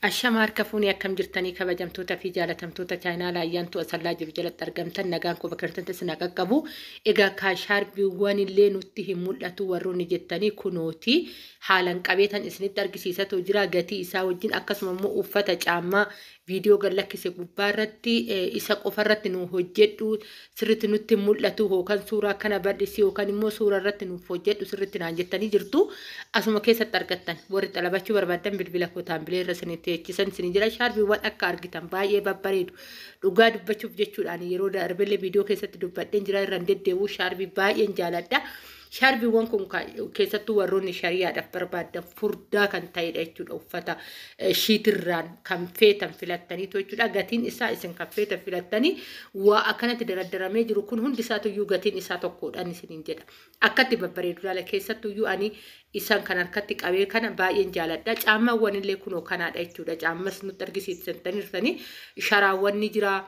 Ashama harka fuunee akkam jirtanii kabajamtoota fi jaalatamtoota chaayinaa Ayyaantuu Asallaa jiru jalatti argamtan nagaan koo bakka jirtanitti isin qaqqabu. Egaa kaashaarbiiwwan illee nutti hin mul'atu warroonni jettanii kunooti haalan qabeetan isinitti argisiisatu jira gatii isaa wajjin akkasuma immoo uffata caammaa viidiyoo gad lakkise gubbaarratti isa qofarratti nu hojjedhu sirritti nutti mul'atu yookaan suuraa kana bal'isi yookaan immoo suura irratti nuuf hojjedhu sirritti naan jettanii jirtu asuma keessatti argattan warri xalabachuu barbaadan bilbila koo taambilee irra isinitti teechisan isin jira shaarbiiwwan akka argitan baay'ee babbareedu dhugaa dubbachuuf jechuudhaan yeroo darbellee viidiyoo keessatti dubbadheen jira irraan deddeebi'u shaarbii baay'een jaaladha. Shaarbiiwwan kun keessattuu warroonni shari'aadhaaf barbaadan furdaa kan ta'edha jechuudha. Uffata shiitirraan kan feetan filattaniitu jechuudha. Gatiin isaa isin kan feetan filattanii waa akkanatti daraddaramee jiru kun hundi isaatuyyuu gatiin isaa tokkodhaan isiniin jedha. Akkatti babbareedu laala keessattuyyuu ani isaan kan harkatti qabee kana baay'een jaaladha. Caammaawwan illee kunoo kanaadha jechuudha. Caammas nutti argisiisanii sharaawwan ni jira.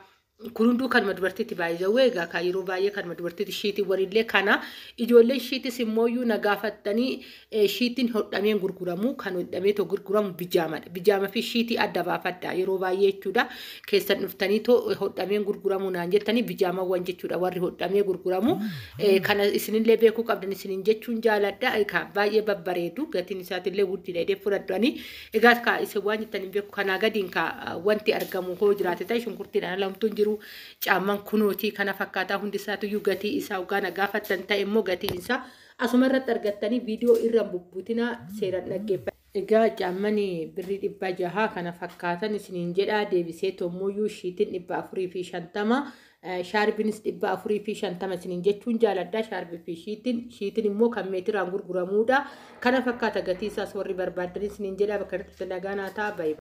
Kun hunduu kanuma dubartiitti baay'ee egaa kan yeroo baay'ee kanuma dubartiitti shiitiiwwan illee kana ijoolleen shiitis immoo na gaafattanii shiitiin hodhamee gurguramu kan hodhamee too gurguramu bijaamadha. Bijaama fi shiitii adda baafadha yeroo baay'ee jechuudha. Keessan dhuftanii too hodhamee gurguramu naan jettanii bijaamawwan jechuudha warri hodhamee gurguramu. Kana isinillee beekuu qabdan isinin jechuun jaaladha. Egaa baay'ee babbareedu gatiin isaatillee guddina jedhee fudhadhanii. Egaa ka isin waan jettanii beeku kanaa gadiin ka wanti argamu hoo jiraate ta'e shunkurtiidhaan alamtuun jiru. Caamman kunootii kana fakkaataa hundi isaatuyyuu gatii isaa hoggaa gaafattan ta'e immoo gatii isaa asuma irratti argattanii viidiyoo irra bubbutinaa seeraan dhaggeeffadha. Egaa caamman birrii 600 kana fakkaatan isiniin jedhaa deebisee tommuyyuu shiitiin 450 shaarbiinis 450 isiniin jechuun jaaladha. Shaarbii fi shiitiin immoo kan meetiraan gurguramuudha. Kana fakkaata gatii isaas warri barbaadan isiniin jedhaa bakka irratti nagaa naa ta'a.